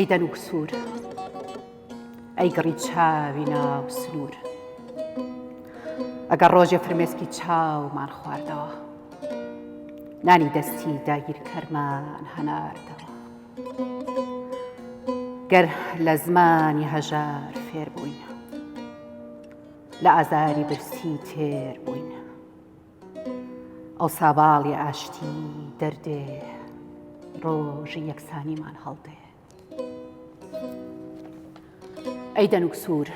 ئەی دەنووک سوور، ئەی گڕی چاوی ناو سنوور، ئەگەر ڕۆژێ فرمێسکی چاومان خواردەوە، نانی دەستی داگیرکەرمان هەناردەوە. گەر لە زمانی هەژار فێر بووین، لە ئازاری برسی تێر بووین. ئەوسا باڵی ئاشتی دەردێ ڕۆژی یەکسانیمان هەڵدێ. ئەی دەنوک سوور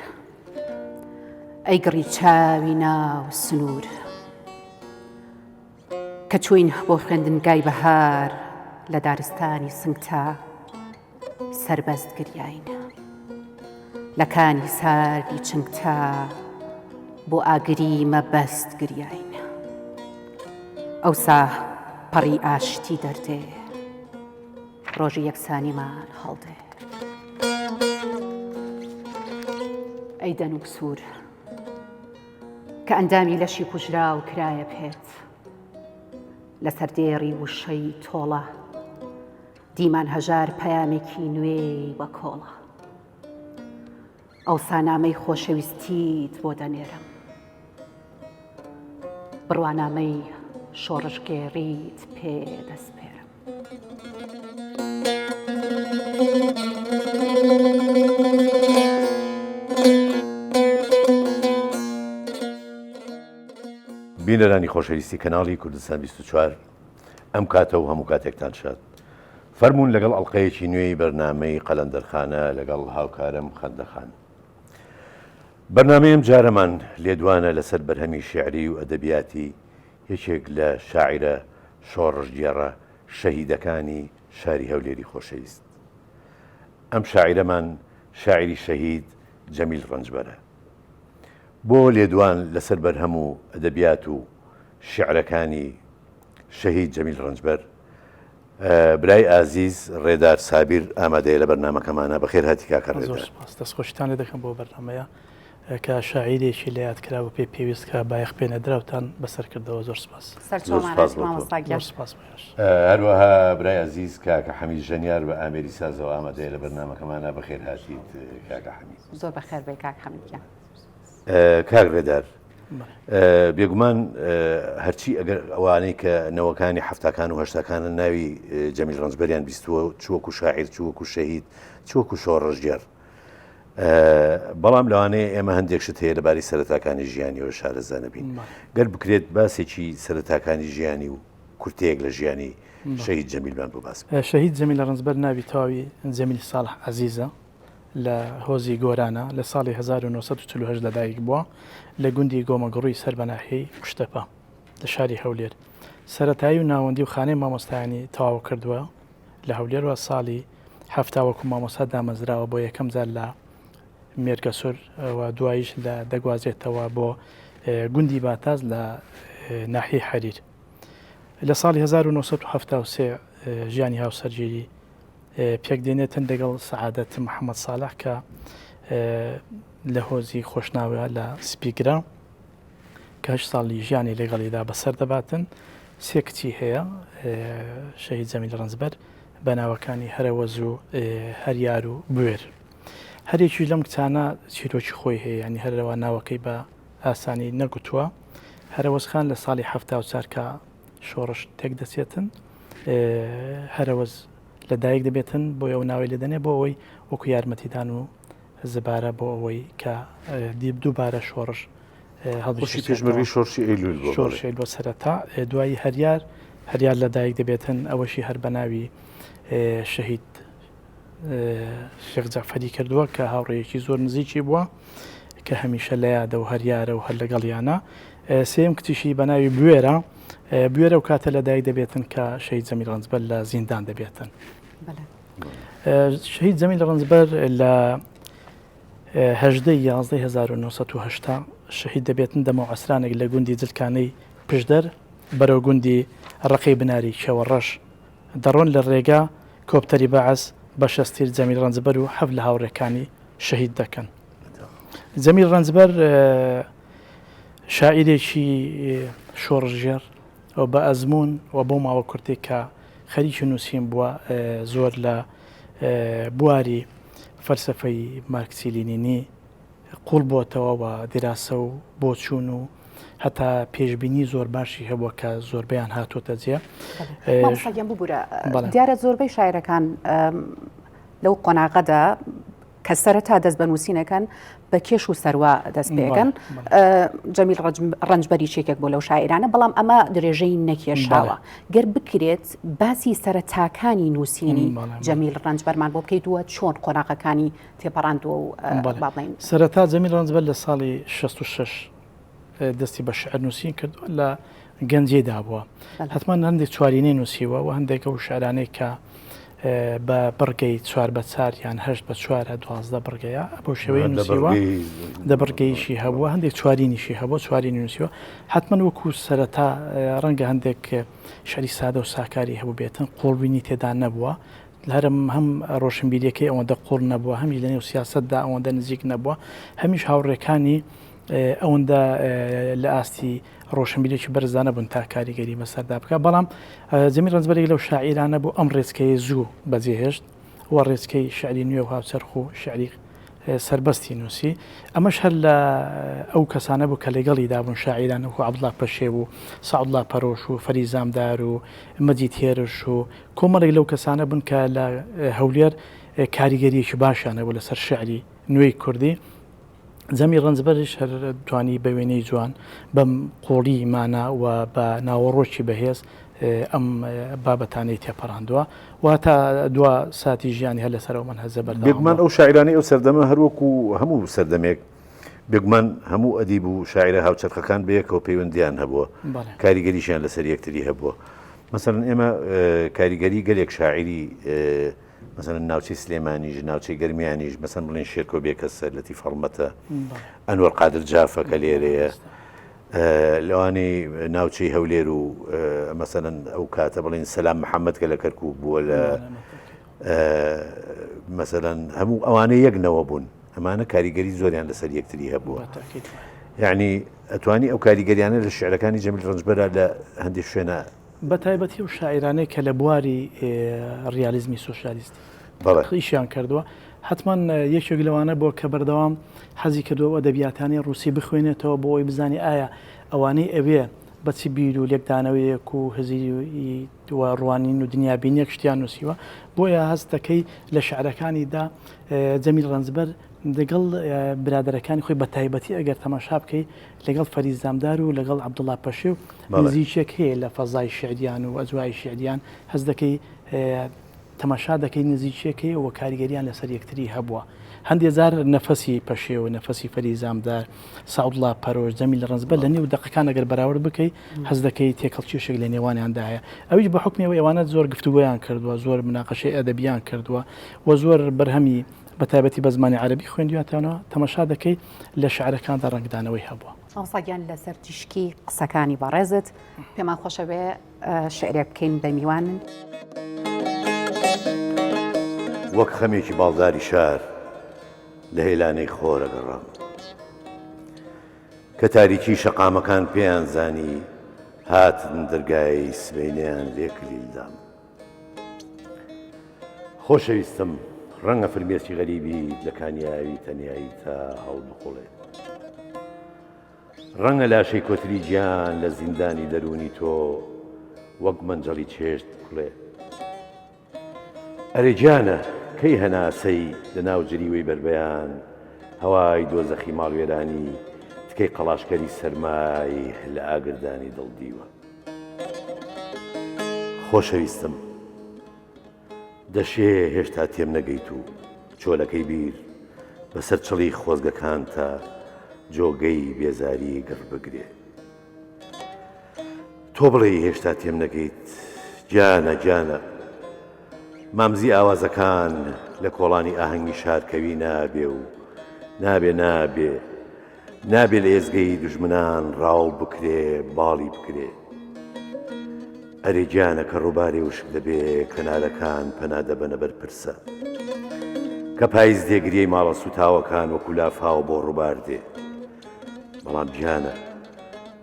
ئەی گڕی چاوی ناو سنوور کە چوین بۆ خوێندنگای بەهار لە دارستانی سنگتا سەربەست گریاین لە کانی ساردی چنگتا بۆ ئاگری مەبەست گریاین ئەوسا پەڕی ئاشتی دەردێ ڕۆژی یەکسانیمان هەڵدێ ئەی دەنوک سوور کە ئەندامی لەشی کوژراو کرایە پێت لەسەر دێڕی وشەی تۆڵە دیمان هەژار پەیامێکی نوێی بە کۆڵە. ئەوسا نامەی خۆشەویستیت بۆ دەنێرم. بڕوانامەی شۆڕشگێڕیت پێ دەسپێرم. بینەرانی خۆشەویستی کەناڵی کوردستان 24 ئەم کاتە و هەموو کاتێکتان شاد. فەرموون لەگەڵ ئەڵقەیەکی نوێی بەرنامەی قەلەندەرخانە لەگەڵ هاوکارم خەندەخان. بەرنامەی ئەم جارەمان لێدوانە لەسەر بەرهەمی شیعری و ئەدەبیاتی یەکێک لە شاعیرە شۆڕشگێڕە شەهیدەکانی شاری هەولێری خۆشەویست. ئەم شاعیرەمان شاعیری شەهید جەمیل ڕەنجبەرە. بۆ لێدوان لەسەر بەرهەم و ئەدەبیات و شیعرەکانی شەهید جەمیل ڕەنجبەر برای ئازیز ڕێدار سابیر ئامادەیە لە بەرنامەکەمانە بەخێر هاتی کاکە ڕێدار. زۆر سپاس دەستخۆشیتان لێ دەکەم بۆ بەرنامەیە کە شاعیرێکی لە یاد کرا و پێ پێویست کە بایەخ پێ نەدراوتان بەسەر کردەوە زۆر سپاس. زۆر سپاس بۆ تۆ. زۆر سپاس بۆ ئێوەش. هەروەها برای ئازیز کاکە حەمید ژەنیار بە ئامێری سازەوە ئامادەیە لە بەرنامەکەمانە بەخێر هاتیت کاکە حەمید. زۆر بەخێر بێی کاک حەمید گیان. کاک ڕێدار بێگومان هەرچی ئەگەر ئەوانەی کە نەوەکانی هەفتاکان و هەشتاکانە ناوی جەمیل ڕەنجبەریان بیستووە چوەکو شاعیر چوەکو شەهید چوەکو شۆڕشگێڕ بەڵام لەوانەیە ئێمە هەندێک شت هەیە لەبارەی سەرەتاکانی ژیانیەوە شارەزا نەبین گەر بکرێت باسێکی سەرەتاکانی ژیانی و کورتەیەک لە ژیانی شەهید جەمیلمان بۆ باس شەهید جەمیل ڕەنجبەر ناوی تەواوی جەمیل ساڵح عەزیزە لە هۆزی گۆرانە، لە ساڵی 1948 لەدایک بووە، لە گوندی گۆمەگوڕی سەر بە ناحیەی قوشتەپە لە شاری هەولێر. سەرەتایی و ناوەندی و خانەی مامۆستایانی تەواو کردووە لە هەولێر و ساڵی 70 وەکو مامۆستا دامەزراوە بۆ یەکەم جار لە مێرگەسور و دواییش لە دەگوازرێتەوە بۆ گوندی باتاز لە ناحیەی حەریر. لە ساڵی 1973 ژیانی هاوسەرگیری پێکدێنێتن لەگەڵ سەعادەت محەممەد ساڵح کە لە هۆزی خۆشناوە لە سپیگرا کە هەشت ساڵی ژیانی لەگەڵیدا بەسەر دەباتن سێ کچی هەیە شەهید جەمیل ڕەنجبەر بە ناوەکانی هەرەوەز و هەریار و بوێر هەرێکی لەم کچانە چیرۆکی خۆی هەیە ینی هەرەوە ناوەکەی بە ئاسانی نەگوتووە هەرەوەز خان لە ساڵی 74 کە شۆڕش تێک دەچێتن هەرەوەز لە دایک دەبێتن بۆ ئەو ناوی لێ دەنێ بۆ ئەوەی وەکو یارمەتیدان و زبارە بۆ ئەوەی کە دیب دووبارە شۆڕش هەڵبژی پێشمەرگەی شۆڕشی ئەیلول بۆ شۆڕشی بۆ سەرەتا دوایی هەریار هەریار لە دایک دەبێتن ئەوەشی هەر بە ناوی شەهید شێخ جەعفەری کردووە کە هاوڕێیەکی زۆر نزیکی بووە کە هەمیشە لە یادە و هەر یارە و هەر لەگەڵیانە سێم کچیشی بە ناوی بوێرە بوێرە و کاتە لە دایک دەبێتن کە شەهید جەمیل ڕەنجبەر لە زیندان دەبێتن شەهید جەمیل ڕەنجبەر لە هەژدەی یازدەی 1970 شەهید دەبێتن دەمەو عەسرانێک لە گوندی جلکانەی پشدەر بەرەو گوندی ڕقی بناری کێوەڕەش دەڕۆن لە ڕێگا کۆپتەری بەعس بە شەستیر جەمیل ڕەنجبەر و حەفت لە هاوڕێکانی شەهید دەکەن. جەمیل ڕەنجبەر شاعیرێکی شۆڕشگێڕ و بە ئەزموون و بۆ ماوە کورتێک کە خەریکی نووسین بووە زۆر لە بواری فەلسەفەی مارکسی لینینی قوڵ بۆتەوە و دیراسە و بۆچوون و هەتا پێشبینی زۆر باشی هەبووە کە زۆربەیان هاتۆتە جێ. مامۆستا گیان ببورە دیارە زۆربەی شاعرەکان لەو قۆناغەدا کە سەرەتا دەست بە نووسینەکەن بە کێش و سەروا دەست پێکەن جەمیل ڕەنجبەری شێکێک بۆ لەو شاعرانە بەڵام ئەمە درێژەی نەکێشاوە گەر بکرێت باسی سەرەتاکانی نووسینی جەمیل ڕەنجبەرمان بۆ بکەیت وە چۆن قۆناغەکانی تێپەڕاندووە و با بڵێین. سەرەتا جەمیل ڕەنجبەر لە ساڵی 66 دەستی بە شعر نووسین کردووە لە گەنجیدا بووە حتمما هەندێک چوارینەی نووسیوە و هەندێک ئەو شعرانەی کە بە بڕگەی چوار بە چار یان هەشت بە چوارە دوازدە بڕگەیە بۆ شێوەی نووسیوە دە بڕگەیشی هەبووە هەندێک چوارینیشی هەبووە چوارینی نووسیوە حتمما وەکو سەرەتا ڕەنگە هەندێک شعری سادە و ساکاری هەبوو بێتن قۆڵبینی تێدا نەبووە هەرم هەم ڕۆشنبیریەکەی ئەوەندە قوڵ نەبووە هەمیش لەنێو سیاسەتدا ئەوەندە نزیک نەبووە هەمیش هاوڕێکانی ئەوەندە لە ئاستی ڕۆشنبیرێکی بەرزدا نەبوون تا کاریگەری بەسەردا بکە بەڵام جەمیل ڕەنجبەرێک لەو شاعیرانە بوو ئەم ڕێچکەیە زوو بەجێهێشت و ڕێچکەی شعری نوێ و هاوچەرخ و شعری سربەستی نووسی ئەمەش هەر لە ئەو کەسانە بوو کە لەگەڵیدا بوون شاعیران وەکو عەبدوڵا پەشێو و سەعدوڵا پەرۆش و فەرید زامدار و مەجید هێرش و کۆمەڵێک لەو کەسانە بوون کە لە هەولێر کاریگەریەکی باشیان هەبوو لەسەر شعری نوێی کوردی. جەمی ڕەنجبەریش هەر توانی بە وێنەی جوان بەم قوڵی مانا و بە ناوەڕۆکی بەهێز ئەم بابەتانەی تێپەڕاندووە و تا دوا ساتی ژیانی هەر لەسەر ئەو مەنهەجە بەردەوام بێگومان بووە. ئەو شاعیرانەی ئەو سەردەمە هەروەکو هەموو سەردەمێک بێگومان هەموو ئەدیب و شاعیرە هاوچەرخەکان بەیەکەوە پەیوەندییان هەبووە، بەڵێ. کاریگەریشیان لەسەر یەکتری هەبووە. مەسەلەن ئێمە کاریگەری گەلێک شاعیری مەسەلەن ناوچەی سلێمانیش، ناوچەی گەرمیانیش، مەسەلەن بڵێین شێرکۆ بێکەسە، لەتیف هەڵمەتە، ئەنوەر قادر جافە کە لێرەیە، لەوانەی ناوچەی هەولێر و مەسەلەن ئەو کاتە بڵێین سەلام محەممەد کە لە کەرکووک بووە لە مەسەلەن هەموو ئەوانە یەک نەوە بوون ئەمانە کاریگەری زۆریان لەسەر یەکتری هەبووە یعنی ئەتوانی ئەو کاریگەریانە لە شعرەکانی جەمیل ڕەنجبەرە لە هەندێک شوێنە بە تایبەتی ئەو شاعیرانەی کە لە بواری ڕیالیزمی سۆسیالیستی ئیشیان کردووە حتمما یەکێک لەوانە بۆ کە بەردەوام حەزی کردووە ئەدەبیاتانی ڕوسی بخوێنێتەوە بۆ ئەوی بزانانی ئایا ئەوانەی ئەوێ بەچی بیر و لێکدانەوەیەک و هزری و ڕوانین و دنیابینیەک شتیان نووسیوە بۆیە هەست دەکەی لە شعرەکانیدا جەمیل ڕەنجبەر لەگەڵ برادەرەکانی خۆی بە تایبەتی ئەگەر تەماشا بکەی لەگەڵ فەرید زامدار و لەگەڵ عەبدوڵا پەشێو نزیکێک هەیە لە فەزای شعریان و ئەجوای شعریان هەست دەکەی تەماشا دەکەی نزیکیەک هەیە و کاریگەریان لەسەر یەکتری هەبووە. هەندێ جار نەفەسی پەشێو، نەفەسی فەری زامدار، سەعدوڵا پەرۆش، جەمیل ڕەنجبەر لە نێو دەقەکان ئەگەر بەراورد بکەی هەست دەکەی تێکهەڵکێشێک لە نێوانیاندا هەیە. ئەویش بە حوکمی ئەوەی ئەوانە زۆر گفتوگۆیان کردووە، زۆر مناقەشەی ئەدەبییان کردووە و زۆر بەرهەمی بە تایبەتی بە زمانی عەرەبی خوێندوویانتەوە، تەماشا دەکەی لە شیعرەکاندا ڕەنگدانەوەی هەبووە. مامۆستا گیان لەسەر تیشکی قسەکانی بەڕێزت پێمان خۆشە بێ شیعرێک بکەین بە میوانن. وەک خەمێکی باڵداری شار لە هێلانەی خۆرە گەڕام. کە تاریکی شەقامەکان پێیان زانی هاتن دەرگای سبەینێیان لێ کلیل دام. خۆشەویستم ڕەنگە فرمێسکی غەریبیت لە کانیاوی تەنیاییتا هەڵبقوڵێ. ڕەنگە لاشەی کۆتری گیان لە زیندانی دەروونی تۆ وەک مەنجەڵی چێشت بکوڵێ. ئەرێ گیانە کەی هەناسەی لە ناو جریوەی بەربەیان هەوای دۆزەخی ماڵوێرانی تکەی قەڵاشکەری سەرمای لە ئاگردانی دڵ دیوە. خۆشەویستم. دەشێ هێشتا تێم نەگەیت و چۆلەکەی بیر بەسەر چڵی خۆزگەکانتا جۆگەی بێزاری گڕ بگرێ. تۆ بڵێی هێشتا تێم نەگەیت گیانە گیانە مامزی ئاوازەکان لە کۆڵانی ئاهەنگی شار کەوی نابێ و نابێ نابێ نابێ لە ئێزگەی دوژمنان ڕاو بکرێ باڵی بکرێ. ئەرێ گیانە کە ڕووبارێ وشک دەبێ کەنارەکان پەنا دەبەنە بەر پرسە. کە پایز دێ گریەی ماڵە سووتاوەکان وەکوو لافاو بۆ ڕووبار دێ. بەڵام گیانە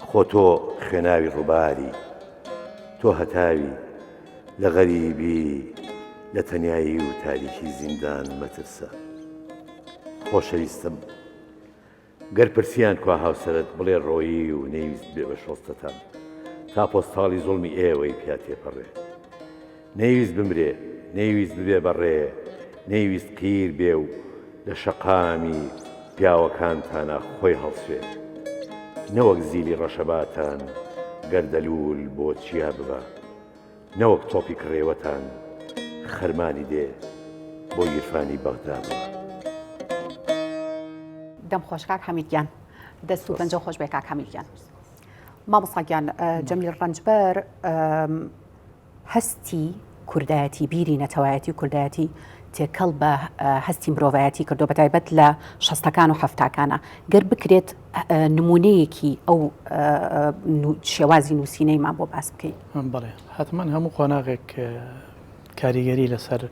خۆ تۆ خوێناوی ڕووباری، تۆ هەتاوی لە غەریبی. لە تەنیایی و تاریکی زیندان مەترسە. خۆشەویستم، گەر پرسیان کوا هاوسەرت بڵێ ڕۆیی و نەیویست ببێ بە شۆستەتان تا پۆستاڵی زوڵمی ئێوەی پیا تێپەڕێ. نەیویست بمرێ، نەیویست ببێ بە ڕێ، نەیویست قیر بێ و لە شەقامی پیاوەکانتانا خۆی هەڵسوێ. نەوەک زیلی ڕەشەباتان گەردەلوول بۆ چیا ببا. نەوەک تۆپی کڕێوەتان خەرمانی دێ بۆ گیرفانی بەغدا ببا. دەم خۆش کاک حەمید گیان. دەست و پەنجە خۆش بێ کاک حەمید گیان. مامۆستا گیان جەمیل ڕەنجبەر هەستی کوردایەتی بیری نەتەوایەتی و کوردایەتی تێکەڵ بە هەستی مرۆڤایەتی کردو بەتایبەت لە شەستەکان و حەفتاکانە گەر بکرێت نمونەیەکی ئەو شێوازی نووسینەیمان بۆ باس بکەیت. بەڵێ حەتمەن هەموو قۆناغێک کاریگەری لەسەر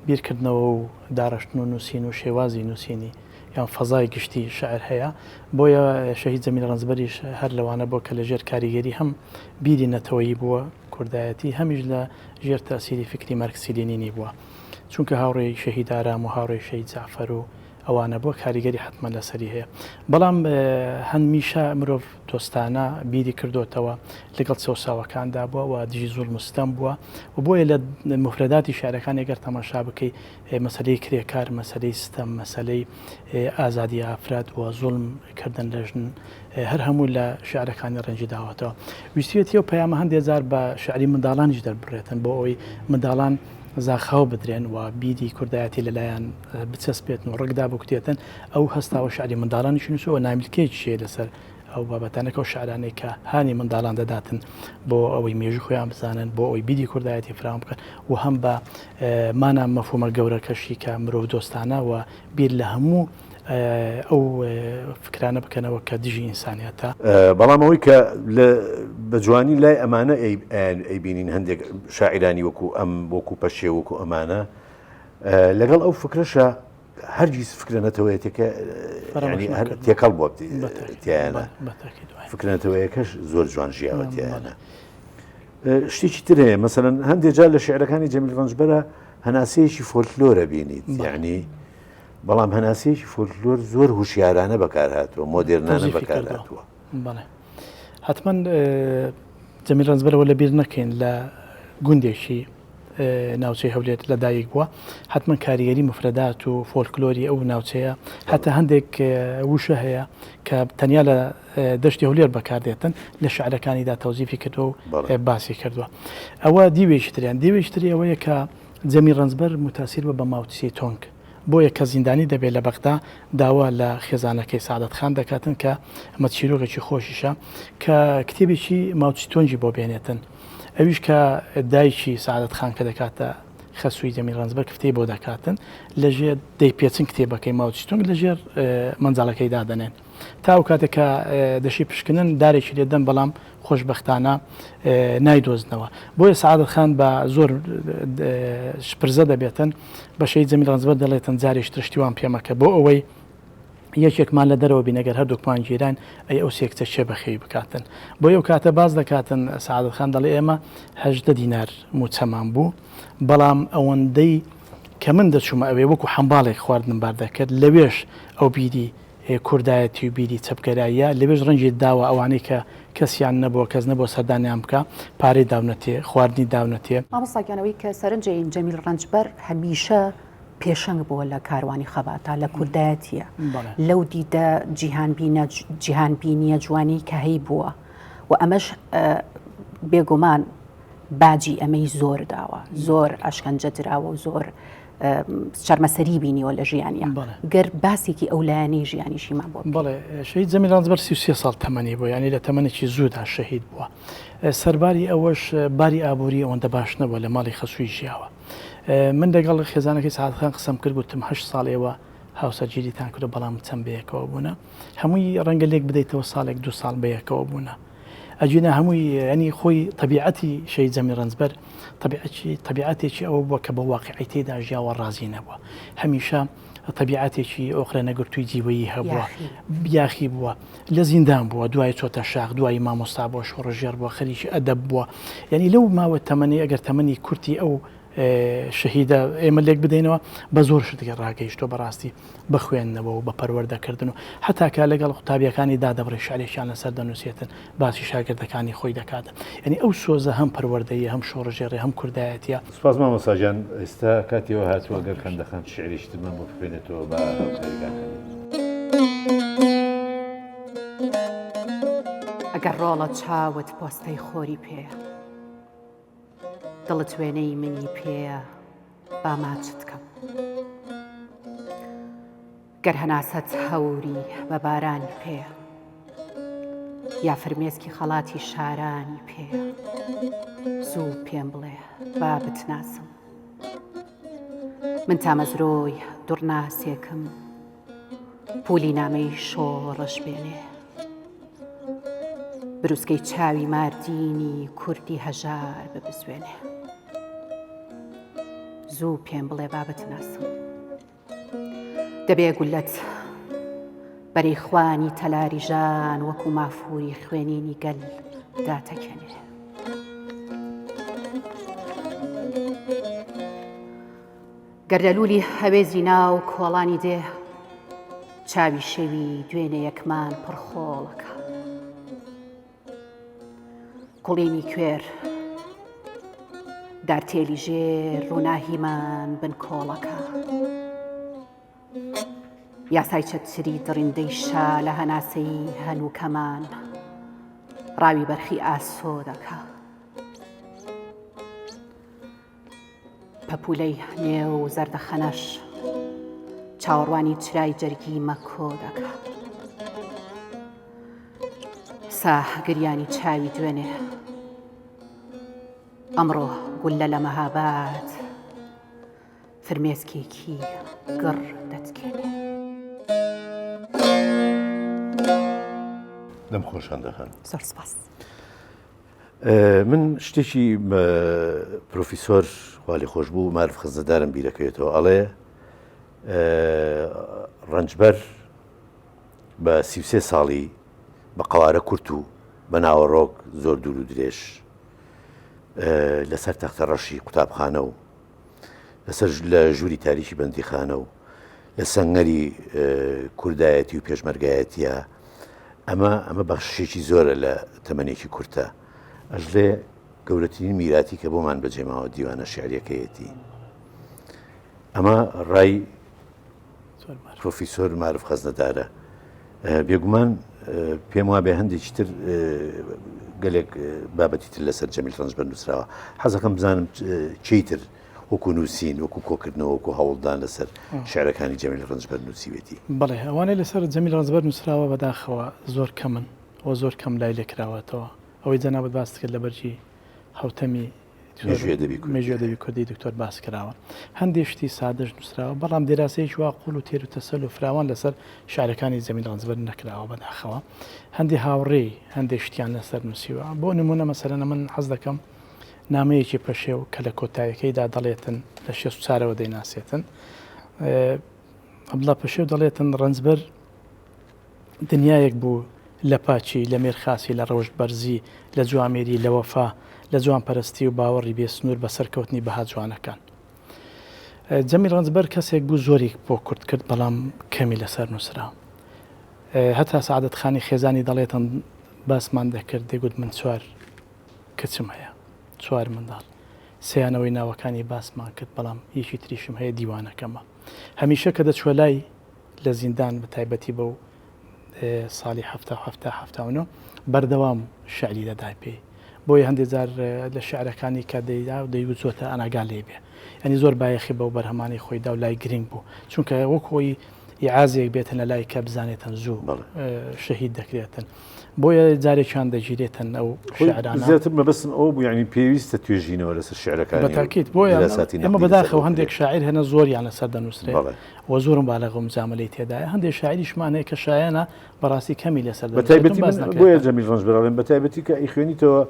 بیرکردنەوە و داڕشتن و نووسین و شێوازی نووسینی یان فەزای گشتی شعر هەیە بۆیە شەهید جەمیل ڕەنجبەریش هەر لەوانە بۆ کە لەژێر کاریگەری هەم بیری نەتەوەیی بووە کوردایەتی هەمیش لە ژێر تەئسیری فیکری مارکسی لینینی بووە چونکە هاوڕێی شەهید ئارام و هاوڕێی شەهید جەعفەر و ئەوانە بووە کاریگەری حەتمەن لەسەری هەیە بەڵام هەمیشە مرۆڤ دۆستانە بیری کردۆتەوە لەگەڵ چەوساوەکاندا بووە و دژی زوڵم و ستەم بووە و بۆیە لە مفرەداتی شعرەکانی گەر تەماشا بکەی مەسەلەی کرێکار مەسەلەی ستەم مەسەلەی ئازادی ئافرەت و زوڵم کردن لە ژن هەر هەموو لە شعرەکانی ڕەنجی داوەتەوە. ویستویەتی ئەو پەیامە هەندێ جار بە شعری منداڵانیش دەرببڕێتن بۆ ئەوەی منداڵان زاخاو بدرێن و بیری کوردایەتی لەلایان بچەسپێتن و ڕک دابکوتێتن، ئەو هەستاوە شعری منداڵانیشی نووسیوە و نامیلکەیەکیش هەیە لەسەر ئەو بابەتانە کە ئەو شعرانەی کە هانی منداڵان دەداتن بۆ ئەوەی مێژوو خۆیان بزانن، بۆ ئەوەی بیری کوردایەتی فراوان بکەن و هەم بە مانا مەفهومە گەورەکەشی کە مرۆڤدۆستانە و بیر لە هەموو ئەو فکرانە بکەنەوە کە دژی ئینسانیەتە. بەڵام ئەوەی کە لە بە جوانی لای ئەمانە ئەیبینین هەندێک شاعیرانی وەکو ئەم وەکو پەشێو وەکو ئەمانە لەگەڵ ئەو فکرەشە هەرگیز فکرە نەتەوەیەتەکە تێکەڵ بووە تیایانە فکرە نەتەوەیەکەش زۆر جوان ژیاوە تیایانە. شتێکی تر هەیە مەسەلەن هەندێک جار لە شعرەکانی جەمیل ڕەنجبەرە هەناسەیەکی فۆلکلۆرە بینیت یعنی بەڵام هەناسەیەکی فۆلکلۆر زۆر هوشیارانە بەکارهاتووە، مۆدێرنانە بەکارهاتووە. بەڵێ حەتمەن جەمیل ڕەنجبەرەوە لەبیر نەکەین لە گوندێکی ناوچەی هەولێر لەدایک بووە حتمما کاریگەری مفرەدات و فۆلکلۆری ئەو ناوچەیە هەتا هەندێک وشە هەیە کە تەنیا لە دەشتی هەولێر بەکاردێتن لە شعرەکانیدا تەوزیفی کردووە و باسی کردووە ئەوە دیوێکی تریان دیوێکی تری ئەوەیە کە جەمیل ڕەنجبەر موتاسیر بووە بە ماوتسی تۆنگ، بۆیە کە زیندانی دەبێت لە بەغدا داوا لە خێزانەکەی سەعادەت خان دەکاتن کە ئەمە چیرۆکێکی خۆشیشە کە کتێبێکی ماوتسی تۆنگی بۆ بێنێتن ئەویش کە دایکی سەعادەت خان کە دەکاتە خەسووی جەمیل ڕەنجبەر کفتەی بۆ دەکاتن لەژێر دەیپێچن کتێبەکەی ماوتسی تۆنگ لەژێر مەنجەڵەکەی دادەنێن. تا ئەو کاتێک کە دەشی پشکنن دارێکی لێ دەن بەڵام خۆشبەختانە نایدۆزنەوە بۆیە سەعادەت خان بە زۆر شپرزە دەبێتن بە شەهید جەمیل ڕەنجبەر دەڵێتن جارێکی تر شتی وام پێ مەکە بۆ ئەوەی یەکێکمان لە دەرەوە بین ئەگەر هەردووکمان گیران ئەی ئەو سێ کچە کێ بەخێوی بکاتن بۆیە ئەو کاتە باس دەکاتن سەعادەت خان دەڵێ ئێمە 18 دینار مووچەمان بوو بەڵام ئەوەندەی کە من دەچوومە ئەوێ وەکو حەمباڵێک خواردنم بار دەکرد لەوێش ئەو بیری کوردایەتی و بیری چەپگەراییە لەوێش ڕەنگی داوە ئەوانەی کە کەسیان نەبووە کەس نەبووە سەردانیان بکا پارەی داونەتێ خواردنی داونەتێ. مامۆستا گیان ئەوەی کە سەرنجەین جەمیل ڕەنجبەر هەمیشە پێشەنگ بووە لە کاروانی خەباتا لە کوردایەتیە لەو دیدە جیهانبینە جیهانبینیە جوانی کە هەیبووە و ئەمەش بێگومان باجی ئەمەی زۆر داوە زۆر ئەشکەنجە دراوە و زۆر چەرمەسەری بینیوە لە ژیانیا گەر باسێکی ئەو لایەنەی ژیانیشیمان بۆ بەڵێ شەهید جەمیل ڕەنجبەر 33 ساڵ تەمەنی بوو یعنی لە تەمەنێکی زوودا شەهید بووە سەرباری ئەوەش باری ئابووری ئەوەندە باش نەبووە لە ماڵی خەسووی ژیاوە من لەگەڵ خێزانەکەی سەعادەت خان قسەم کرد گوتم هەشت ساڵ ئێوە هاوسەرگیریتان کردو بەڵام چەند بەیەکەوە بوونە هەمووی ڕەنگە لێک بدەیتەوە ساڵێک دو ساڵ بەیەکەوە بوونە ئەگینا هەمووی یانی خۆی تەبیعەتی شەهید جەمیل ڕەنجبەر تەبیعەتی تەبیعەتێکی ئەوە بووە کە بە واقیعی تێدا ژیاوە ڕازی نەبووە هەمیشە تەبیعەتێکی ئۆقرە نەگرتووی جیوەیی هەبووە یاخی بووە لە زیندان بووە دوای چۆتە شاخ دوایی مامۆستا بووە شۆڕشگێڕ بووە خەریکی ئەدەب بووە یعنی لەو ماوە تەمەنی ئەگەر تەمەنی کورتی ئەو شەهیدە ئێمە لێک بدەینەوە بە زۆر شتێک ڕاگەیشتووە بەڕاستی بە خوێندنەوە و بە پەروەردەکردن و هەتا کە لەگەڵ قوتابیەکانی دادەبڕی شعرێکیان لەسەر دەنووسێتن باسی شاگردەکانی خۆی دەکات یعنی ئەو سۆزە هەم پەروەردەیە هەم شۆڕژێڕێ هەم کوردایەتیە. سوپاس مامۆستا گیان ئێستا کاتی ئەوە هاتووە گەر خەندەخان شیعرێکی ترمان بۆ بخوێنێتەوە با هاوکاری کاک خەلیل. ئەگەر ڕۆڵە چاوت پۆستەی خۆری پێیە. دڵت وێنەی منی پێیە با ماچت کەم. گەر هەناسەت هەوری بە بارانی پێیە یا فرمێسکی خەڵاتی شارانی پێیە زوو پێم بڵێ با بتناسم من تامەزرۆی دوڕناسێکم پولی نامەی شۆڕش بێنێ بروسکەی چاوی ماردینی کوردی هەژار ببزوێنێ زوو پێم بڵێ با بتناسم دەبێ گولەت بەری خوانی تەلاری ژان وەکو مافوری خوێنینی گەل داتەکێنێ. گەردەلوولی هەوێزی ناو کۆڵانی دێ چاوی شەوی دوێنێیەکمان پڕ خۆڵەکە. کوڵینی کوێر دارتێلی ژێر ڕووناهیمان بن کۆڵەکە. یاسای چەتری دڕندەی شا لە هەناسەی هەنووکەمان ڕاوی بەرخی ئاسۆ دەکا. پەپوولەی نێو زەردەخەنەش چاوەڕوانی چرای جەرگی مەکۆ دەکا. سا گریانی چاوی دوێنێ ئەمڕۆ گوللە لە مەهاباد فرمێسکێکی گڕ دەتکێنێ. دەم خۆش هەندەخان. زۆر سپاس. من شتێکی پرۆفیسۆر خوا لێ خۆش بوو مارف خزنەدارم بیرەکەوێتەوە ئەڵێ ڕەنجبەر بە 33 ساڵی بە قەوارە کورت و بە ناوەڕۆک زۆر دوور و درێژ لەسەر تەختە ڕەشی قوتابخانە و لەسەر لە ژووری تاریکی بەندیخانە و لە سەنگەری کوردایەتی و پێشمەرگایەتیە ئەمە ئەمە بەخششێکی زۆرە لە تەمەنێکی کورتە ئەژلێ گەورەترین میراتی کە بۆمان بەجێماوە دیوانە شعریەکەیەتی ئەمە ڕای پرۆفیسۆر مارف خەزنەدارە بێگومان پێم وابێ هەندێکی تر گەلێک بابەتی تر لەسەر جەمیل ڕەنجبەر نووسراوە حەزەکەم بزانم چی تر وەکو نووسین وەکو کۆکردنەوە وەکو هەوڵدان لەسەر شعرەکانی جەمیل ڕەنجبەر نووسیوێتی. بەڵێ ئەوانەی لەسەر جەمیل ڕەنجبەر نووسراوە بەداخەوە زۆر کەمن و زۆر کەم لای لێکراوەتەوە ئەوەی جەنابت باست کرد لە بەرگی حەوتەمی مێژووی ئەدەبی کوردی. مێژووی ئەدەبی کوردی دکتۆر باس کراوە. هەندێ شتی سادەش نووسراوە، بەڵام دیراسەیەکی وا قووڵ و تێر و تەسەل و فراوان لەسەر شیعرەکانی جەمیل ڕەنجبەر نەکراوە بەداخەوە. هەندێ هاوڕێی هەندێ شتیان لەسەر نووسیوە. بۆ نموونە مەسەلەن من حەز دەکەم نامەیەکی پەشێو کە لە کۆتایەکەیدا دەڵێتن لە شێست و چارەوە دەیناسێتن. عەبدوڵا پەشێو دەڵێتن ڕەنجبەر دنیایەک بوو لە پاکی، لە مێرخاسی، لە ڕەوشت بەرزی، لە جوامێری، لە وەفا، لە جوانپەرستی و باوەڕی بێ سنوور بە سەرکەوتنی بەها جوانەکان. جەمیل ڕەنجبەر کەسێک بوو زۆری بۆ کورد کرد، بەڵام کەمی لەسەر نووسرا. هەتا سەعادەت خانی خێزانی دەڵێتن باسمان دەکرد دەیگوت من چوار کچم هەیە، چوار منداڵ، سێیانەوەی ناوەکانی باسمان کرد، بەڵام یەکی تریشم هەیە دیوانەکەمە. هەمیشە کە دەچووە لای لە زیندان بە تایبەتی بەو ساڵی 77 79 بەردەوام شعری دەدای پێی بۆیە هەندێک جار لە شعرەکانی کە دەیدا و دەیوت زۆتە ئەناگا لێ بێ ینی زۆر بایەخی بەو بەرهەمانی خۆی دا و لای گرنگ بوو چونکە وەک خۆی ئیعازێک بێتن لە لای کە بزانێتن زوو شەهید دەکرێتن بۆیە جارێکیان دەگیرێتن ئەو شعرانە زیاتر مەبەستم ئەوە بوو یعنی پێویستە توێژینەوە لەسەر شعرەکانی بەتاکید بۆیە ئێمە بەداخەوە هەندێک شاعیر هەنە زۆریان لەسەر دەنووسرێ و زۆر مبالەغە و مجامەلەی تێدایە هەندێک شاعیریشمان هەیە کە شایەنە بەڕاستی کەمی لەسەر بەتایبەتی بۆیە جەمیل ڕەنجبەر ئەڵێم بەتایبەتی کە ئەیخوێنیتەوە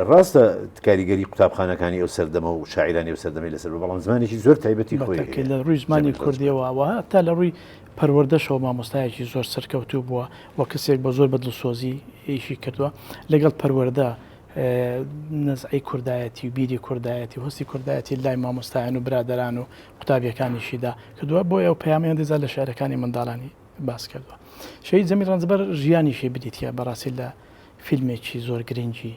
ڕاستە کاریگەری قوتابخانەکانی ئەو سەردەمە و شاعیرانی ئەو سەردەمەی لەسەر بوو، بەڵام زمانێکی زۆر تایبەتی خۆی هەیە. لە ڕووی زمانی کوردیەوە و هەتا لە ڕووی پەروەردەشەوە مامۆستایەکی زۆر سەرکەوتوو بووە و کەسێک بە زۆر بە دڵسۆزی ئیشی کردووە لەگەڵ پەروەردە. نەزعی کوردایەتی و بیری کوردایەتی و هەستی کوردایەتی لای مامۆستایان و برادەران و قوتابیەکانیشیدا کردووە بۆیە ئەو پەیامی هەندێک جار لە شعرەکانی منداڵانی باس کردووە شەهید جەمیل ڕەنجبەر ژیانیشی بریتە بەڕاستی لە فیلمێکی زۆر گرنگی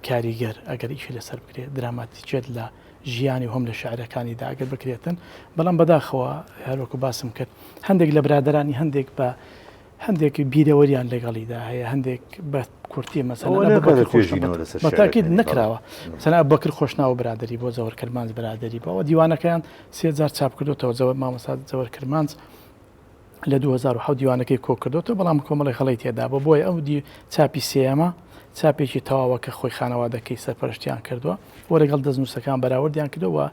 کاریگەر ئەگەر ئیشی لەسەر بکرێت دراماتیکێت لە ژیانی و هەم لە شعرەکانیدا ئەگەر بکرێتن بەڵام بەداخەوە هەروەکو باسم کرد هەندێک لە برادرانی هەندێک بە هەندێک بیرەوەریان لەگەڵیدا هەیە هەندێک بە کورتی مەسەلەن نەکراوە مەسەلەن ئەبوبەکر خۆشناو برادری بۆ جەوەر کرمانج برادری بەوە دیوانەکەیان سێجار چاپ کردوتەوە جەوەر مامۆستا جەوەر کرمانج لە 2007 دیوانەکەی کۆ کردوتەوە بەڵام کۆمەڵی هەڵەی تێدا بۆ بۆیە ئەو دی چاپی سێیەمە چاپێکی تەواوە کە خۆی خانەوادەکەی سەرپەرشتیان کردووە و لەگەڵ دەستنووسەکان بەراوردیان کردەوە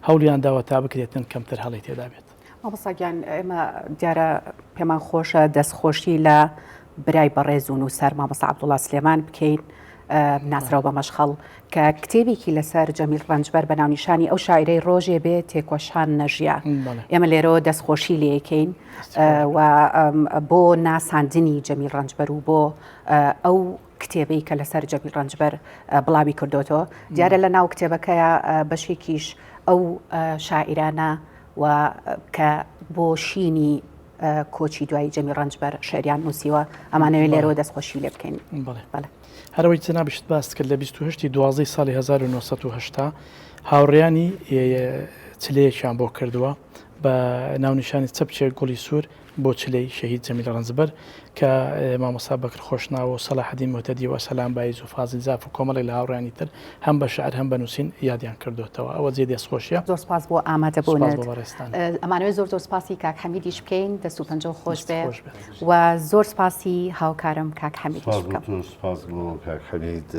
هەوڵیان داوە تا بکرێتن کەمتر هەڵی تێدا بێت. مامۆستا گیان ئێمە دیارە پێمان خۆشە دەستخۆشی لە برای بەڕێز و نووسەر مامۆستا عەبدوڵا سلێمان بکەین ناسراو بە مەشخەڵ کە کتێبێکی لەسەر جەمیل ڕەنجبەر بە ناونیشانی ئەو شاعیرەی ڕۆژێ بێ تێکۆشان نەژیا ئێمە لێرەوە دەستخۆشی لێکەین و بۆ ناساندنی جەمیل ڕەنجبەر و بۆ ئەو کتێبەی کە لەسەر جەمیل ڕەنجبەر بڵاوی کردوتەوە دیارە لە ناو کتێبەکەیە بەشێکیش ئەو شاعیرانە و کە بۆ شینی کۆچی دوایی جەمیل ڕەنجبەر شعریان نووسیوە ئەمانەوێ لێرەوە دەستخۆشی لێ بکەین. بەڵێ هەرەوەی جەنابیشت باست کرد لە 28 دوازدەی ساڵی 1970 هاوڕێیانی چلەیەکیان بۆ کردووە بە ناونیشانی چەپچێک گوڵی سوور بۆ چلەی شەهید جەمیل ڕەنجبەر کە مامۆستا بەکر خۆشناو و سەلاحەدین موهتەدی و سەلام بایز و فازیل جاف و کۆمەڵێک لە هاوڕێیانی تر هەم بە شعر هەم بە نووسین یادیان کردۆتەوە. ئەوە جێی دەستخۆشیە. زۆر سپاس بۆ ئامادەبوونت. سپاس بۆ بەڕێزتان. ئەمانەوێت زۆر زۆر سپاسی کاک حەمیدیش بکەین دەست و پەنجەو خۆش بێ و زۆر سپاسی هاوکارم کاک حەمیدیش بکەم. سپاس بۆ تۆ، سپاس بۆ کاک حەمید،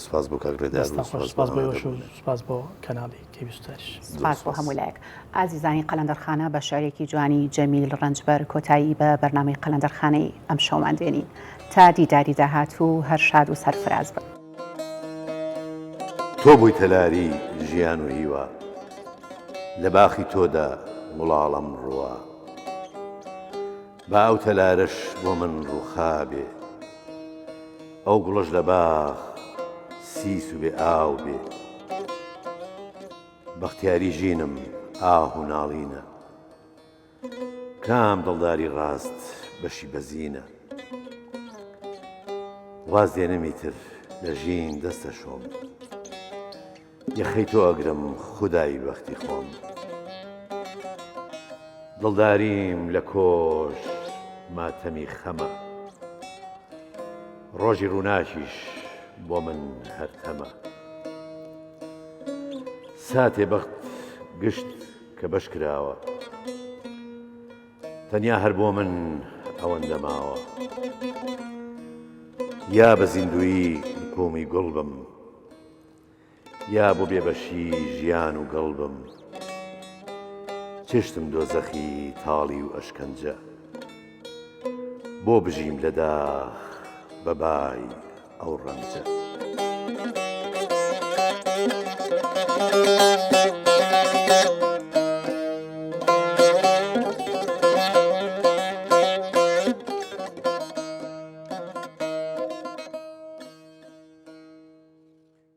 سپاس بۆ کاک ڕێدار و سپاس بۆ ئێوەش و سپاس بۆ کەناڵی کەی 24یش. سپاس بۆ هەموو لایەک. ئازیزانی قەلەندەرخانە بە شعرێکی جوانی جەمیل ڕەنجبەر کۆتایی بە بەرنامەی قەلەندەرخانەی ئەمشەومان دێنین. تا دیداری داهاتوو هەر شاد و سەرفراز بن. تۆ بووی تەلاری ژیان و هیوا لە باخی تۆدا گوڵاڵەم ڕوا با ئەو تەلارەش بۆ من ڕووخابێ ئەو گوڵەش لە باخ سیس و بێ ئاو بێ بەختیاری ژینم ئاه و ناڵینە کام دڵداری ڕاست بەشی بەزینە واز دێنم ئیتر لە ژین دەست دەشۆم یەخەی تۆ ئەگرم خودای بەختی خۆم دڵداریم لە کۆش ماتەمی خەمە ڕۆژی ڕووناکیش بۆ من هەر تەمە ساتێ بەخت گشت کە بەش کراوە تەنیا هەر بۆ من ئەوەندە ماوە یا بە زیندوویی قومی گوڵ بم یا بۆ بێبەشی ژیان و گەڵ بم چێشتم دۆزەخی تاڵی و ئەشکەنجە بۆ بژیم لە داخ بە بای ئەو ڕەنجە.